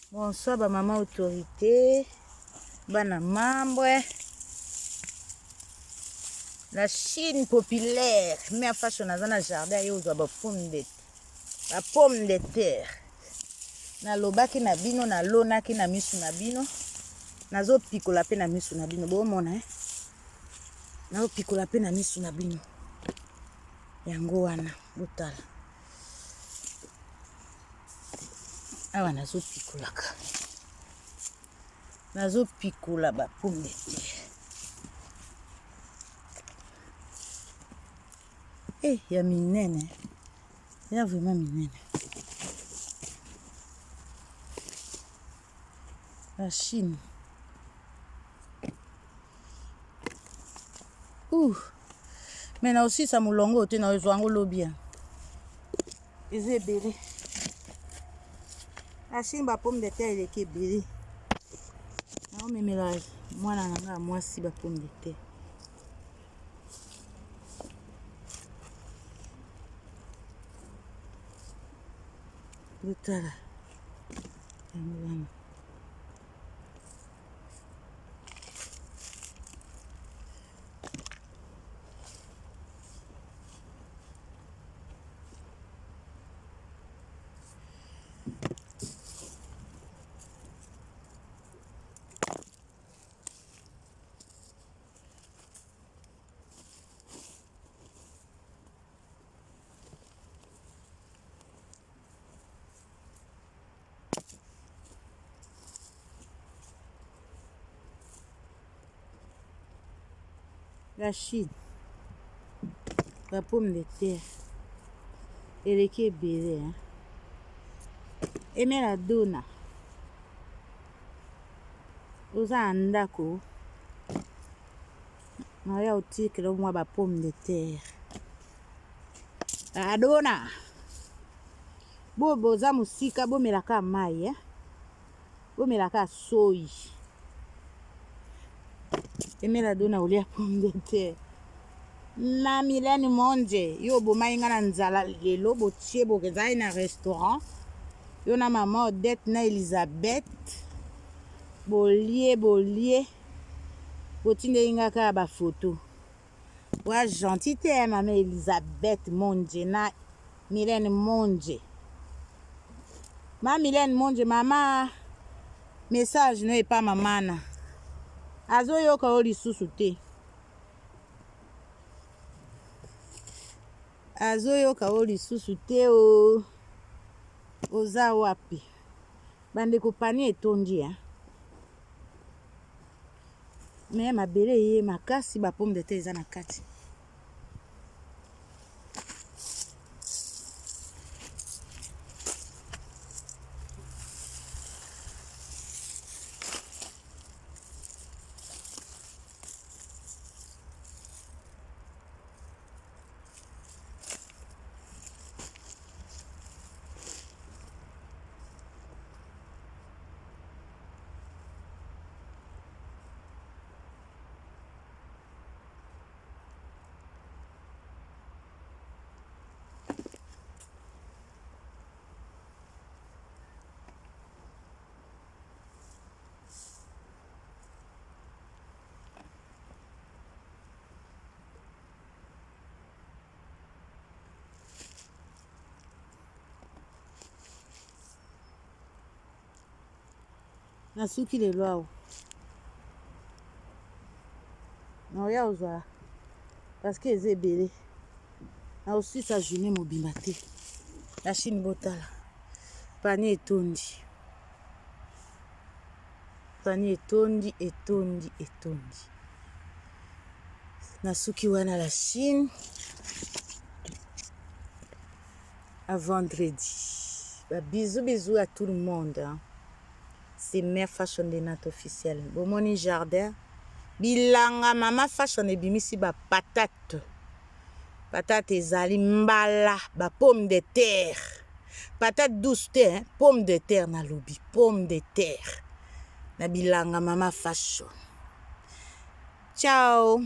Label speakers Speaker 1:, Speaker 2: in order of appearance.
Speaker 1: Bonsoir ba mama autorité, bana membre. La Chine populaire, mère fashion aza na jardin ye ozwa ba pomme de ba pomme de terre. Nalobaki na bino, nalonaki na misu na bino, nazopikola pe na misu na bino, bomona eh? Nazopikola pe na misu na bino. Yango wana botala. Awa nazopikolaka, nazopikola ba pomme de terre. Eh, ya minene, ya vraiment minene. La Chine. Ouh. Mais na osisa molongo te na ozwa yango lobi. Eza ebele. La Chine ba pomme de terre eleki ebele. Naomemela mwana na nga ya mwasi ba pomme de terre. Botala yango wana. La Chine, ba pomme de terre eleki ebele hein. Emela dona oza na ndako naya otikela mwa ba pomme de terre adona bo boza mosika bomelaka mai eh? Bomelaka soyi. Emela dona olia pomme de terre. Ma Milene Monje, yo obomaki nga na nzala lelo botie bokezali na restaurant. Yo na mama Odette na Elisabeth bolie bolie botindeli nga kaka ba photo. Wa gentil te eh, mama Elisabeth Monje na Milene Monje. Ma Milene Monje mama message no epa mamana azoyoka yo lisusu te. Azoyoka yo lisusu te o. Oza wapi? Bandeko panier etondi hein. Mais mabele eye makasi ba pomme de terre eza na kati. Nasuki lelo awa naoya ozwa parce que eza ebele naosisa journée mobimba te la chine botala panier etondi panier etondi etondi etondi nasuki wana la chine à vendredi ba bisous bisous à tout le monde hein. C'est mère fashion de nat officiel bomoni jardin bilanga mama fashion ebimisi ba patate patate ezali mbala ba pomme de terre patate douce te hein? Pomme de terre nalobi pomme de terre na bilanga mama fashion ciao.